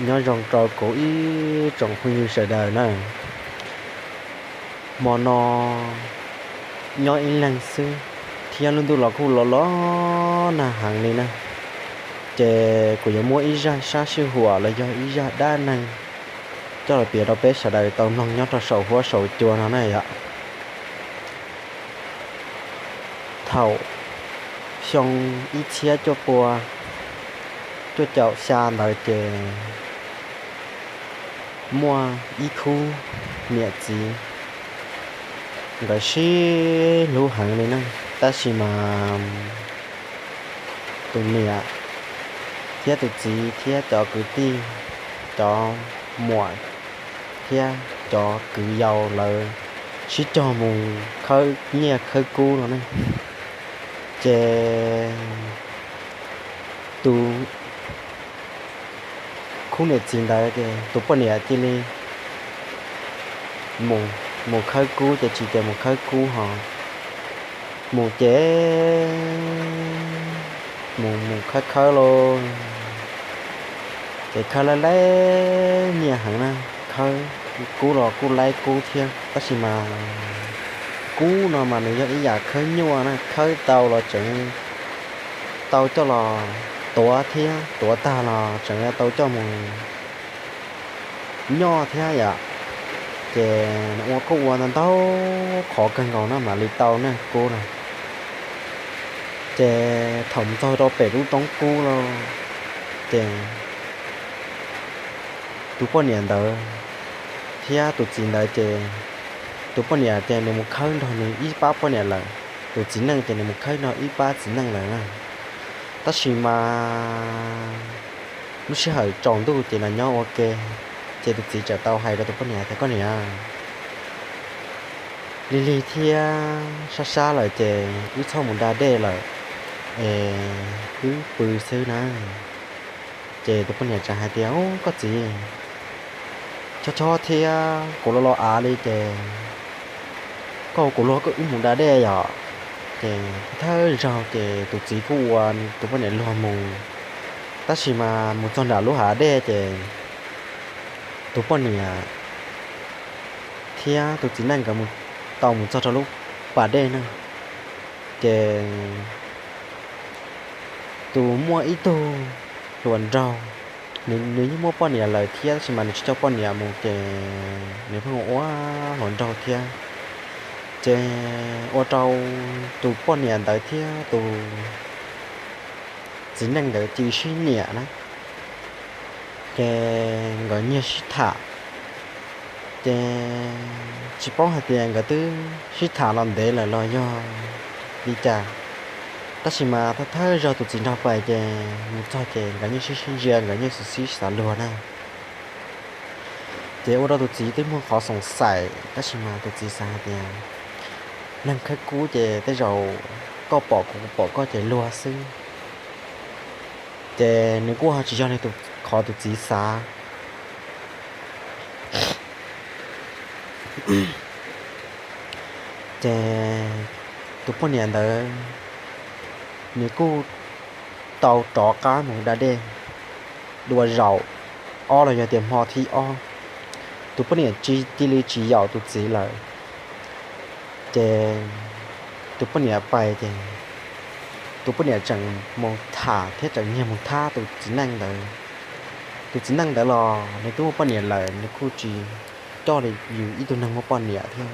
Nyob zoo rau kuv ib tsoom phooj ywg sawv daws na. Hmo no nyob ib leeg xwb, thiab lub ntuj los kuj los los nag heev li na. Ces kuv yuav muab ib zaj sab sij huam los yog ib zaj dab neeg coj los piav rau peb sawv daws tau mloog nyob rau saum huab saum cua no na yom. Thaum xyoo ib txhiab cuaj pua cuaj caum xya ntawd ces muaj ib khub niam txiv, nkawd sib hlub heev li na, tab sis mas tus niam thiab tus txiv thiab cov kwv tij, cov muam thiab cov kwv yau lawv sib cog mus khawb nyiaj khawb kub no ne. Ces tus khub niam txiv ntawd ces tus poj niam cia li mus, mus khawb kub ces tsis tias mus khawb kub ho mus ces mus mus khawb khawb lauj, ces khawb laib laib nyiaj heev na, khawb kub los kuj laib kub thiab, tab sis mas kub no mas nws yog ib yam khawb nyuaj na, khawb tau los tseem tau coj los tuav thiab tuav tag los tseem tau coj mus nyoj thiab yom. Ces nws ua kuj ua ntau ntau qhov kawg nkaus na mam li tau na kub no. Ces thaum mus txog rau pem lub toob kub lauj, ces tus poj niam ntawd thiab tus txiv ntawd ces tus poj niam ces nws mus khawb nrog nws ib pab poj niam lawm, tus txiv neej ces nws mus khawb nrog ib pab txiv neej lawm na. Tab sis mas lub sij hawm tsaus ntuj ces los nyob ua ke, ces tus txiv txawm tau hais rau tus poj niam tias, koj niam, lig lig thiab sab sab lawm ces wb txhob mus da dej lawm es wb pw xwb na. Ces tus poj niam txawm hais tias, ub, koj txiv, chob chob thiab kuv los los av li ces koj ua kuv luag wb mus da dej yom. Ces thawj zaug ces tus txiv kuj ua tus poj niam luag mus, tab sis mas mus txog nram lub hav dej ces tus poj niam thiab tus txiv neej nkawd tau mus txog rau lub pas dej na, ces tus muaj ib tug hluas nraug, nws yeej muaj poj niam lawm thiab tab sis mas nws tsis coj poj niam mus ces nws pheej ua hluas nraug thiab. Ces ua rau tus poj niam ntawd thiab tus txiv neej ntawd cia li sib nyiam na. Ces nkawd nyiag sib tham, ces tsis paub hais tias nkawd twb sib tham los ntev lawm los yog li cas, tab sis mas thawj thawj zaug tus txiv nraug pais ces mus txog ces nkawd yeej sib sib ntsia, nkawd yeej xav xib xav luag na. Ces ua rau tus txiv twb muaj qhov xoom xaim tab sis mas tus txiv xav hais tias neeg khawb kub ces tej zaum koj pom kuv kuv pom koj ces luag xwb. Ces nws kuj ho tsis yog li qhov tus txiv xav. Ces tus poj niam ntawd nws kuj tau rov qab mus da dej dua zaum ob los yog tias hmo thib ob, tus poj niam cia li tsis yaum tus txiv lawm. Ces tus poj niam pais ces tus poj niam tseem mus tham thiab tseem nyiag mus thab tus txiv neej ntawd. Tus txiv neej ntawd los nws twb muaj poj niam lawm, nws kuj tsis coj li yus ib tug neeg muaj poj niam thiab.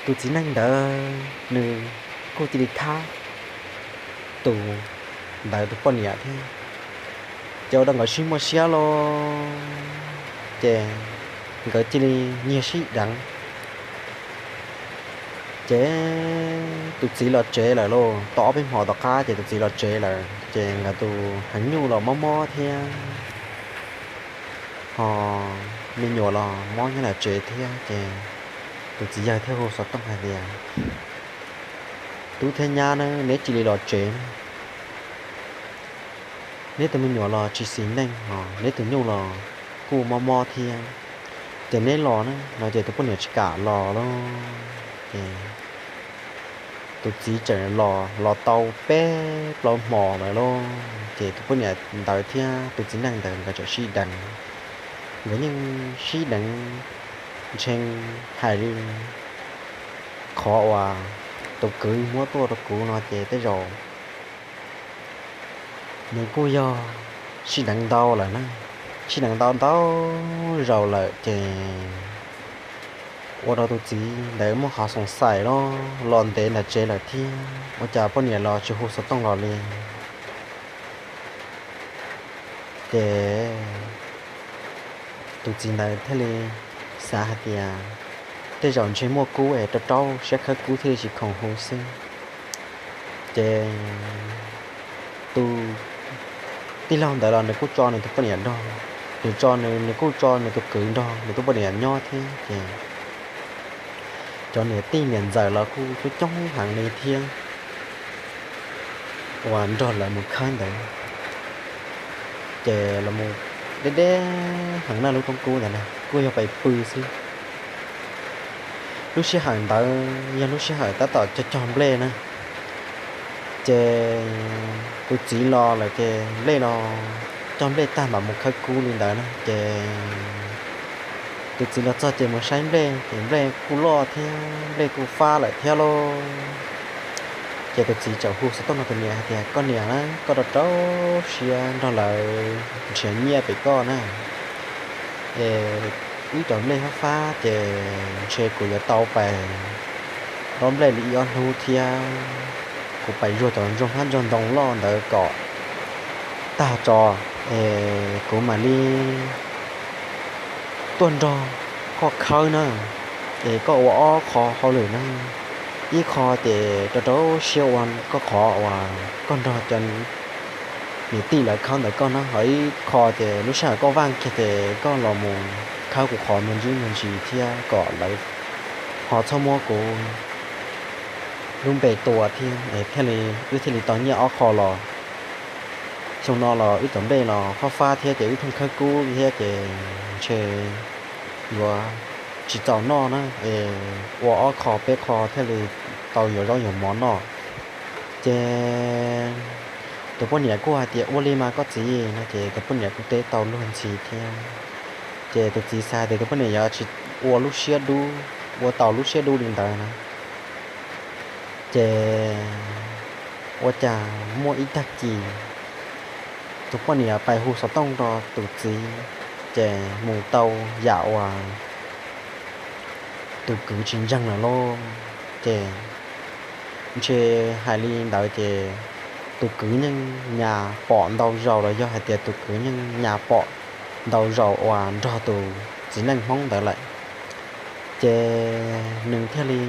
Tus txiv neej ntawd nws kuj cia li thab tus ntawd tus poj niam thiab. Ces ua rau nkawd sib muaj siab los ces nkawd cia li nyiag sib deev. Ces tus txiv los tsev lawm lauj, tau ob peb hmo tom qab ces tus txiv los tsev lawm ces nkawd tus heev nyuj los mob mob thiab, ho me nyuam los mob nyob ntawm tsev thiab. Ces tus txiv yawg thiaj hu xov tooj hais tias, tub thiab nyab na, neb cia li los tsev na, neb tus me nyuam los tsis xis neej, neb tus nyuj los kuj mob mob thiab, ces neb los na no. Ces tus poj niam tsis kam los lauj. Ces tus txiv tseem los los tau peb plaub hmo lawm lauj, ces tus poj niam ntawd thiab tus txiv neej ntawd nkawd tseem sib deev. Nkawd yeej sib deev ntshee hais li qhov uas tus kwv muab tuaj rau kuv no ces tej zaum nws kuj yog sib deev ntau lawm na, sib deev ntau ntau zaus lawm ces ua rau tus txiv ntawd muaj qhov xoom xaim los los ntev nram tsev lawm thiab ua cas poj niam los tsis hu xov tooj los li. Ces tus txiv ntawd thiaj li xav hais tias tej zaum ntshe muaj kub es rau rau siab khawb kub thiaj li tsis khoom hu xwb. Ces tus tij laug ntawd los nws kuj tso nws tus poj niam nrog, nws tso nws, nws kuj tso nws tus kwv nrog nws tus poj niam nyob thiab ces cov niam tij niam ntxawm los kuj coob coob heev li thiab uas nrog lawv mus khawb ntawd. Ces los mus deb deb heev na, lub roob kub ntawd na kuj yog pais pw xwb. Lub sij hawm ntawd yog lub sij hawm tab tom cog cog nplej na. Ces tus txiv los lawm ces nplej los cog nplej tag mam mus khawb kub li ntawd na ces tus txiv los txog ces mus saib nplej ces nplej kuj loj thiab nplej kuj fab lawm thiab lauj. Ces tus txiv txawm hu xov tooj nrog tus niam hais tias, koj niam, koj rau rau siab nrog lawv nrhiav nyiaj pem koj na, es wb cov nplej fab fab ces ntshe kuv yuav tau pais dob nplej li ib ob hnub thiab kuv pais zuag cov ntsuag hmab ntsuag ntoo loj ntawd kom tag tso es kuv mam li tuaj nrog koj khawb na, es koj ua ob qho hauj lwm na. Ib qho ces rau rau siab ua koj qhov uas koj nrog cov niam tij lawv khawb ntawd koj na, ho ib qho ces lub sij hawm koj vaaj kiag ces koj los mus khawb kuv qhov me ntsis me ntsis thiab kom lawv ho txhob muab kuv lub npe tua thiab thiaj li wb thiaj li tau nyiaj ob qho los. Xyoo no los wb cov nplej los fab fab thiab ces wb pheej khawb kub thiab ces ntshe yuav tsis txaus noj na, es ua ob qho peb qho thiaj li tau yuav zaub yuav mov noj. Ces tus poj niam kuj hais tias, ua li mas koj txiv no ces tus poj niam kuj teb tau luag ntxhi thiab. Ces tus txiv xav tias tus poj niam yuav tsis ua lub siab dub, ua tau lub siab dub li ntawd na. Ces ua cas muaj ib tag kis tus poj niam pais hu xov tooj rau tus txiv, ces mus tau yam uas tus kwv tsis ntseeg lawm lauj. Ces ntshe hais li ntawd ces tus kwv yeej nyas pom ntau zaus los yog hais tias tus kwv yeej nyas pom ntau zaus uas nrog tus txiv neej Hmoob ntawd lawm. Ces nws thiaj li,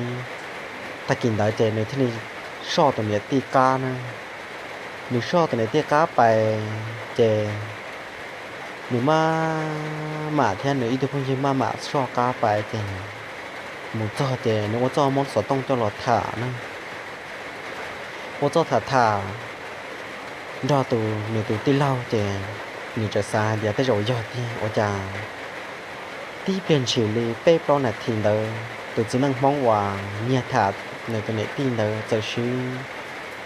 tag kis ntawd ces nws thiaj li soj tus niam tij qab na. Nws soj tus niam tij qab pais ces nws maj mam thiab nws ib tug phooj ywg maj mam soj qab pais ces mus txog ces nws ua txoj mob xov tooj coj los tham na. Ua txoj tham tham nrog tus, nws tus tij laug ces nws txawm xav hais tias tej zaum yog tiag ua cas tib pliag ntshis li peb plaub nas this ntawd tus txiv neej Hmoob uas nyiag tham nws tus niam tij ntawd txawm swb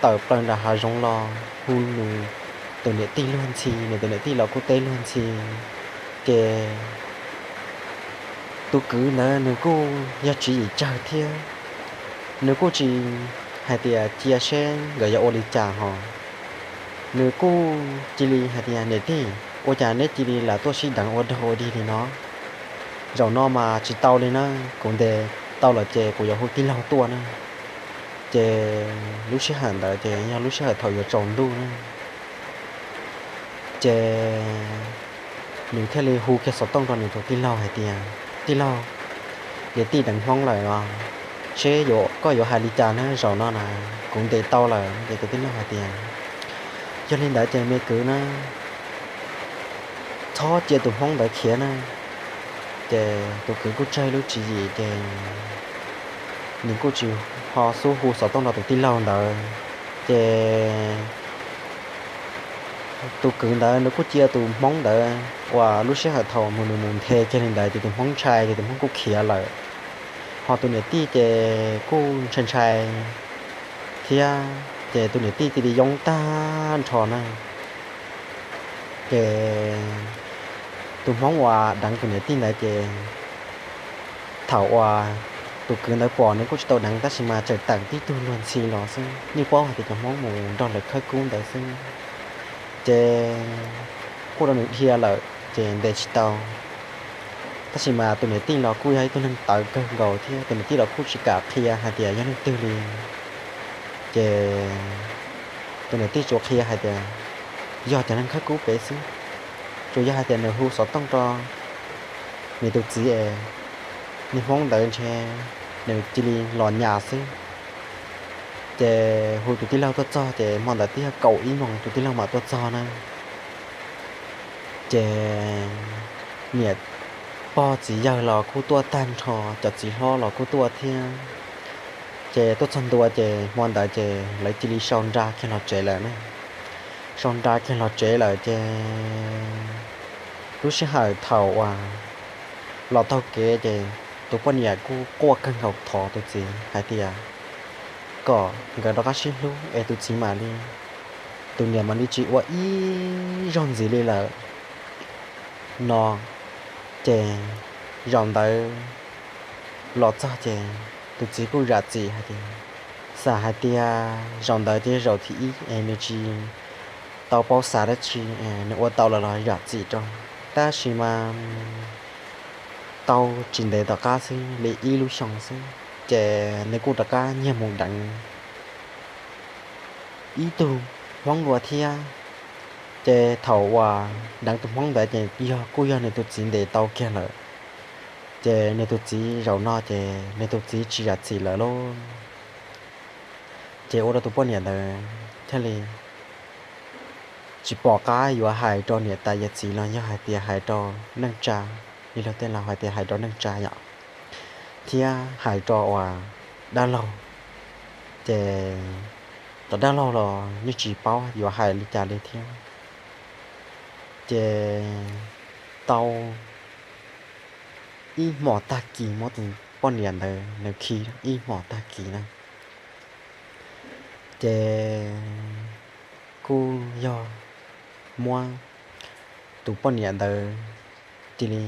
tawm plaws nram hav zoov los hu nws tus niam tij luag ntxhi, nws tus niam tij los kuj teb luag ntxhi. Ces tus kwv ntawd nws kuj yog tswv yim tsawg thiab, nws kuj tsis hais tias cia seb nkawd yuav ua li cas ho. Nws kuj cia li hais tias, niam tij, ua cas neb cia li lam tuaj sib deev ua dog ua dig li no? Zaum no mas tsis tau li na, kuv ntes tau lawm ces kuv yuav hu tij laug tuaj na. Ces lub sij hawm ntawd ces yog lub sij hawm thaum yuav tsaus ntuj na. Ces nws thiaj li hu kiag xov tooj rau nws tus tij laug hais tias, tij laug, niam tij deev Hmoob lawm os, seb koj yuav hais li cas na, zaum no na kuv ntes tau lawm. Ces tus tij laug hais tias, yog li ntawd ces me kwv na, txhob cia tus Hmoob ntawd khiav na. Ces tus kwv kuj tseg lub tswv yim ces nws kuj tsis ho xub hu xov tooj rau tus tij laug ntawd. Ces tus kwv ntawd nws kuj cia tus Hmoob ntawd uas lub sij hawm thaum nws mus nthe kiag li ntawd ces tus Hmoob ntshai ces tus Hmoob kuj khiav lawm. Ho tus niam tij ces kuj ntshai ntshai thiab. Ces tus niam tij cia li yoob tag nrho na. Ces tus hmoob uas deev tus niam tij ntawd ces thaum uas tus kwv ntawd pom nws kuj tsis tau deev, tab sis mas tseem teem tib tug luag ntxhi los xwb, yeej paub hais tias cov hmoob mus nrog lawv khawb kub ntawd xwb. Ces kuj rau nws dhia lawm ces ntes tsis tau. Tab sis mas tus niam tij los kuj yog ib tug neeg tawv kawg nkaus thiab, tus niam tij los kuj tsis kam qhia hais tias yog leej twg li. Ces tus niam tij tsuas qhia hais tias yog cov neeg khawb kub pem xwb, tsuas yog hais tias nws hu xov tooj rau nws tus txiv es niag hmoob ntawd ntshe nws cia li los nyas xwb. Ces hu tus tij laug tuaj txog ces hmo ntawd twb yog kaum ib moos tus tij laug mam tuaj txog na. Ces niam pog txiv yawg los kuj tuaj tag nrho, cov txiv hlob los kuj tuaj thiab. Ces tuaj txog ntua ces hmo ntawd ces lawv cia li sau nra kiag los tsev lawm ne. Sau nra kiag los tsev lawm ces lub sij hawm thaum uas los taug kev ces tus poj niam kuj quaj kawg nkaus thov tus txiv hais tias kom nkawd rov qab sib hlub es tus txiv mam li, tus niam mam li tsis ua ib zaug ntxiv li lawm no. Ces zaum ntawd los txog ces tus txiv kuj zam txim hais tias, xav hais tias zaum ntawd ces yog zaum thib ib es nws tsis tau paub xav dab tsi, nws ua tau lawm los zam txim rau. Tab sis mas tau tsis ntev tom qab xwb li ib lub xyoo xwb ces nws kuj rov qab nyiag mus deev ib tug hmoob dua thiab. Ces thaum uas deev tus hmoob ntawd ces yog kuj yog nws tus txiv ntes tau kiag lawm. Ces nws tus txiv zaum no ces nws tus txiv tsis zam txim lawm lauj. Ces ua rau tus poj niam ntawd thiaj li tsis pom qab yuav hais rau niam tais yawm txiv los yog hais tias hais rau neej tsa, li luag tej laus hais tias hais rau neej tsa yom, thiab hais rau uas dab laug. Ces cov dab laug los yeej tsis paub yuav hais li cas li thiab. Ces tau ib hmos tag kis muab tus poj niam ntawd nws khi ib hmos tag kis na. Ces kuj yog muab tus poj niam ntawd cia li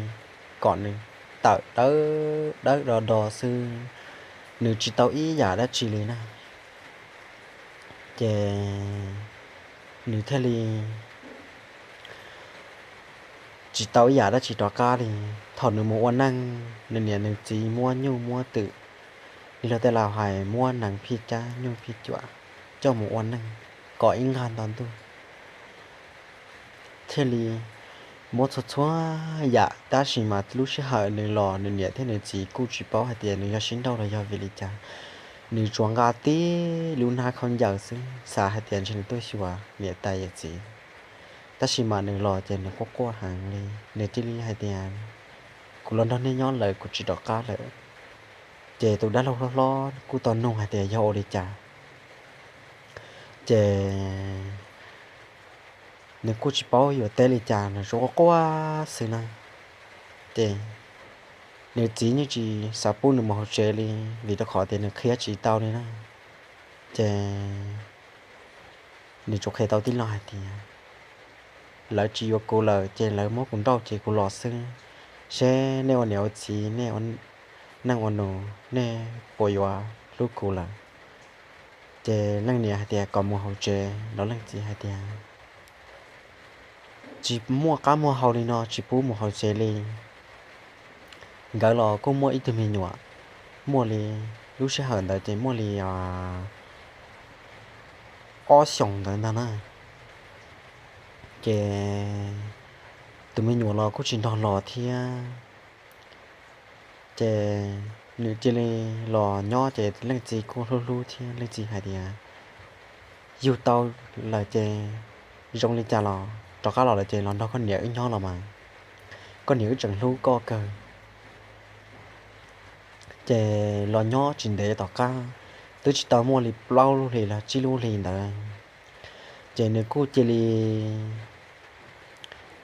kom nws tawm dawb dawb do do xwb, nws tsis tau ib yam dab tsi li na. Ces nws thiaj li tsis tau ib yam dab tsi rov qab li. Thaum nws mus ua neej, nws niam nws txiv muab nyuj muab twm, li luag tej laus hais muab nees phij cab nyuj phij cuam coj mus ua neej kom ib nqag nto ntuj, thiaj li muab txhua txhua yam. Tab sis mas lub sij hawm nws los nws niam thiab nws txiv kuj tsis paub hais tias nws yog sib nrauj los yog vim li cas. Nws tsuas nqa tib lub hnab khaub ncaws xwb, xav hais tias ntshe nws tuaj xyuas niam tais yawm txiv. Tab sis mas nws los ces nws quaj quaj heev li, nws thiaj li hais tias, kuv los nrog nej nyob lawm, kuv tsis rov qab lawm. Ces tus dab laug hlob hlob kuj tau nug hais tias yog ua li cas. Ces nws kuj tsis paub yuav teb li cas, nws tsuas quaj quaj xwb na. Ces nws txiv yeej tsis xav pub nws mus hauv tsev li, vim rau qhov tias nws qhia tsis tau li na. Ces nws tsuas qhia tau tij laug hais tias, lawv tsis yuav kuv lawm ces lawv muab kuv nrauj ces kuv los xwb, seb nej ua niam ua txiv, nej ua neej ua nus, nej puas yuav hlub kuv lawm. Ces leej niam hais tias kom mus hauv tsev, los leej txiv hais tias, tsis muaj qab muaj hau li no, tsis pub mus hauv tsev li. Nkawd los kuj muaj ib tug me nyuam, muaj li, lub sij hawm ntawd ces muaj li ob xyoos ntawd ntag na. Ces tus me nyuam los kuj tsis nrog los thiab. Ces nws cia li los nyob ces leej txiv kuj hlub hlub thiab, leej txiv hais tias, yug tau lawm ces zoo li cas los rov qab los lawm ces los nrog koj niam wb nyob los mas, koj niam wb tseem hlub koj kawg. Ces los nyob tsis ntev tom qab, twb tsis tau muaj li plaub lub hlis los tsib lub hlis ntawd, ces nws kuj cia li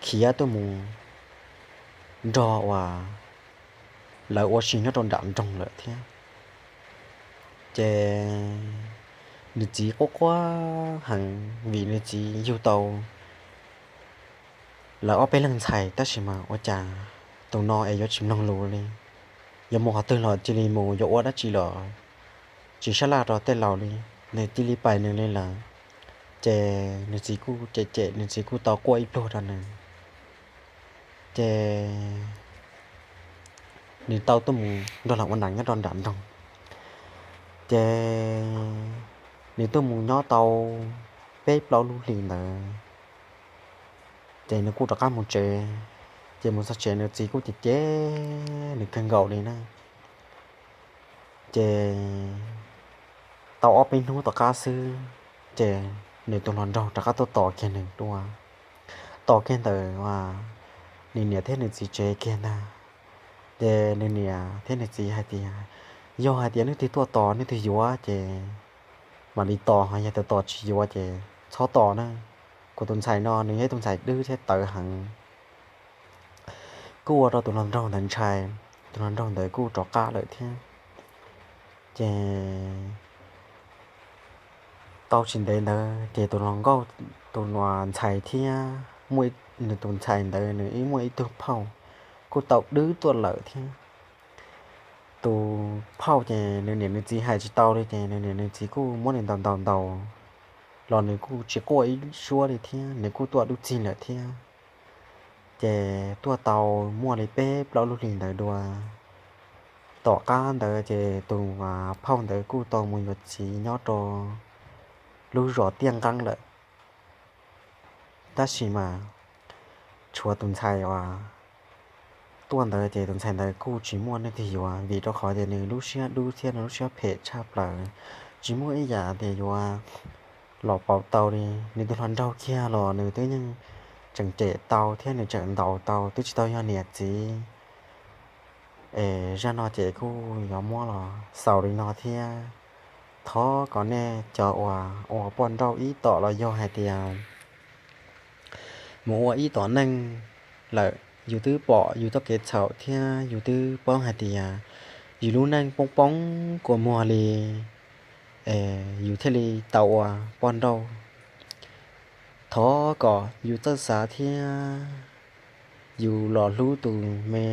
khiav tuaj mus nrog uas lawv ua si nyob rau nram nroog lawm thiab. Ces Nws txiv quaj quaj heev vim nws txiv yug tau lawv ob peb leeg ntxhais tab sis mas ua cas tus no es yuav tsis mloog lus li, yuav mus qhov twg los cia li mus, yuav ua dab tsi los tsis sab laj rau tej laus li, nws cia li pais nws li lawm. Ces nws txiv kuj cem cem, nws txiv kuj tau quaj ib pluag rau nws. Ces nws tau tuaj mus nrog lawv ua neej nyob rau nram nroog. Ces nws tuaj mus nyob tau peb plaub lub hlis ntawd, ces nws kuj rov qab mus tsev. Ces mus txog tsev nws txiv kuj cem cem nws kawg nkaus li na. Ces tau ob peb hnub tom qab xwb, ces nws tus hluas nraug rov qab tuaj tos kiag nws dua. Tos kiag ntawm nws niam thiab nws txiv tsev kiag ntag. Ces nws niam thiab nws txiv hais tias, yog hais tias leej twg tuaj tos leej twg yuav ces mam li tos, ho yog tias tos tsis yuav ces txhob tos na. Kuv tus ntxhais no nws yog ib tug ntxhais dwb thiab tawv heev. Kuj ua rau tus hluas nraug ntawd ntshai, tus hluas nraug ntawd kuj rov qab lawm thiab. Ces tau tsis ntev ntawd ces tus hluas nkauj, tus ntxhais thiab, nws tus ntxhais ntawd nws ib muaj ib tug phauj kuj tau dwb tuaj lawm thiab. Tus phauj ces nws niam nws txiv hais tsis tau li ces nws niam nws txiv kuj muab nws ntaus ntaus ntaus los nws kuj tsis quaj ib suab li thiab, nws kuj tuaj dub txig lawm thiab. Ces tuaj tau muaj li peb plaub lub hlis ntawd dua, tom qab ntawd ces tus phauj ntawd kuj tau mus yuav txiv nyob rau lub zos tiaj nqeeb lawm. Tab sis mas tshuav tus ntxhais uas tuaj ntawd ces tus ntxhais ntawd kuj tsis muaj leej twg yuav vim rau qhov tias nws lub siab dub thiab nws lub siab phem tshaj plaws, tsis muaj ib yam tias yuav los pauv tau li. Nws tus hluas nraug kiag los nws twb yeej tseem cem tau thiab nws tseem ntaus tau, twb tsis tau yog niam txiv. Es zaj no ces kuj yuav muab los xaus li no thiab. Thov kom nej cov uas ua poj nrauj ib tom los yog hais tias mus ua ib tom neej lawm, yus twb pom yus txoj kev txhaum thiab yus twb paub hais tias yus lub neej poob poob kua muag li, yus thiaj li tau ua poj nrauj. Thov kom yus txawj xav thiab yus los hlub tus me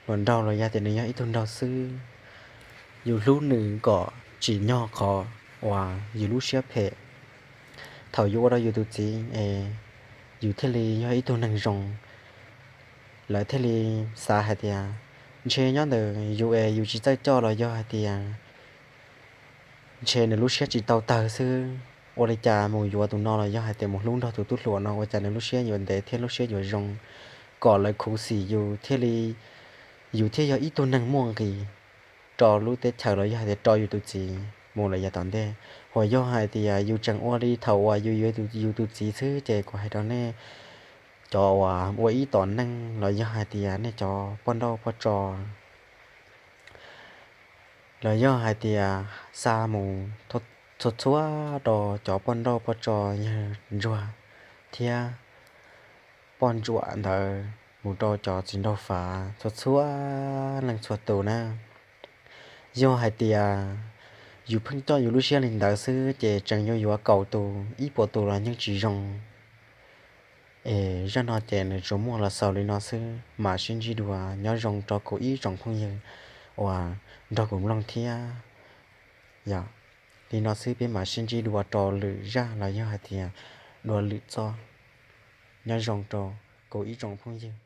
hluas nraug los yog tias nws yog ib tug nraug xwb, yus hlub nws kom tsim nyog qhov uas yus lub siab phem. Thaum yus ua rau yus tus txiv es yus thiaj li yog ib tug neeg zoo. Lawv thiaj li xav hais tias ntshe nyob ntawm yus es yus tsis txawj coj los yog hais tias ntshe nws lub siab tsis tau tawg xwb. Ua li cas mus yuav tus no los yog hais tias mus hlub nrog tus tub hluas no ua cas nws lub siab yuav ntev thiab lub siab yuav zoo, kom lawv khuv xim yus thiaj li, yus thiaj yog ib tug neeg muaj nqis rau lub teb chaws los yog hais tias rau yus tus txiv mus lawm yav tom ntej. Hos yog hais tias yus tseem ua li thaum uas yus yuav yus tus txiv xwb ces kuv hais rau nej cov uas ua ib tom neej los yog hais tias nej cov poj nrauj poj tso los yog hais tias xa mus txhua txhua rau cov poj nrauj poj tso yawg ntsuag thiab poj ntsuam ntawd mus rau cov txiv nraug fav txhua txhua leej txhua tus na. Yog hais tias yus pheej coj yus lub siab li ntawd xwb ces tseem yuav yuav kaum tus ib puas tus los yeej tsis zoo. Es zaj no ces nws tsuas muaj los xaus li no xwb, mam sib ntsib dua, nyob zoo rau kuv ib tsoom phooj ywg uas nrog kuv mloog thiab. Yog li no xwb peb mam sib ntsib dua rau lwm zaj los yog hais tias dua lwm txoj. Nyob zoo rau kuv ib tsoom phooj ywg.